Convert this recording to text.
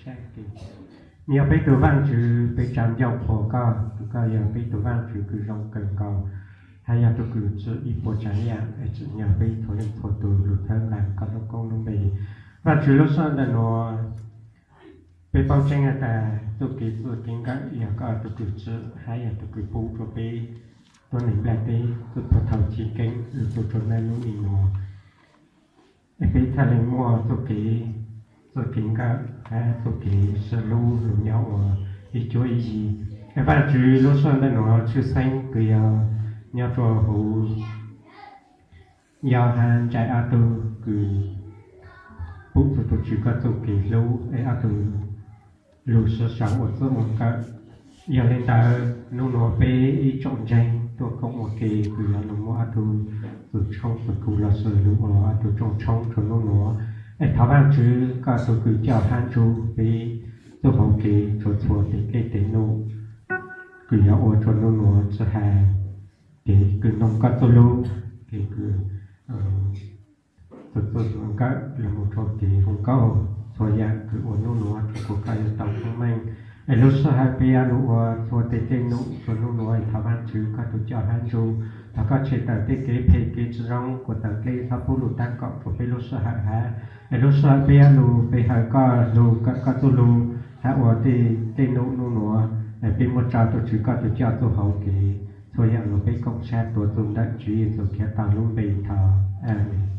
Nws yog peb tus Vaajtswv, peb tsa ncauj qhuas koj, koj yog peb tus Vaajtswv kws zoo kawg nkaus, hab yog tug kws tsim ib puas tsaav yaam, tsim nyog peb txhua leej txhua tug lug thawb nqaa koj lub koob lub npe. Vaajtswv, lub sij hawm ntawm nuav peb paub tseeb has tas txuj kev txwj kev nkawm yog koj tug kws tsim hab yog tug kws pub rua peb tuab neeg nplaj teb txuj puag thaus chiv keeb lug txug rua naj nub nim nuav. Es peb txhaj le muaj txuj kev txwj kev nkawm hab txuj kev sib hlub lug nyob ua ib cuab ib yig. Es Vaajtswv, lub sij hawm ntawm nuav tshwj xeeb kws yog nyob rua huv yog hab nraim ob tug kws pum txug tug Tswv koj txuj kev hlub es ob tug lug sib sau ua txwj ua nkawm. Yog le ntawd nub nuav peb ib tsoom ntseeg tuaj koom ua ke kws yuav lug muab ob tug txuj tshoob txuj kug los sis lug ua ob tug tsooj tshoob rua nub nuav. Es thov Vaajtswv koj tug kws coj hab ntsug peb txuj hauv kev rua txhua tes dlej tes num kws yuav ua rua nub nuav tsi has kev kws noog koj txuj lug, kev kws txuj txwj nkawm los mus rua kev zoo nkauj, txhua yaam kws ua nub nuav rua kuas koj yuav tau koob meej. Es lub sij hawm peb yuav lug ua txhua tes dlej num rua nub nuav, es thov Vaajtswv koj tug coj hab ntsug, thov koj tshem tawm tej kev phem kev tsi zoo kuas tawm dlej txhob pub lug taab kaum rua peb lub sij hawm hab. Es lub sij hawm peb yuav lug pe hawm koj lug kawm koj txuj lug hab ua tej dlej num nub nuav, es peb muab tso tug Tswv koj tug coj txuj hauv kev, txhua yaam lug peb koom sab tuav txug ntawm Tswv Yexus Khetos lub npe thov, amees.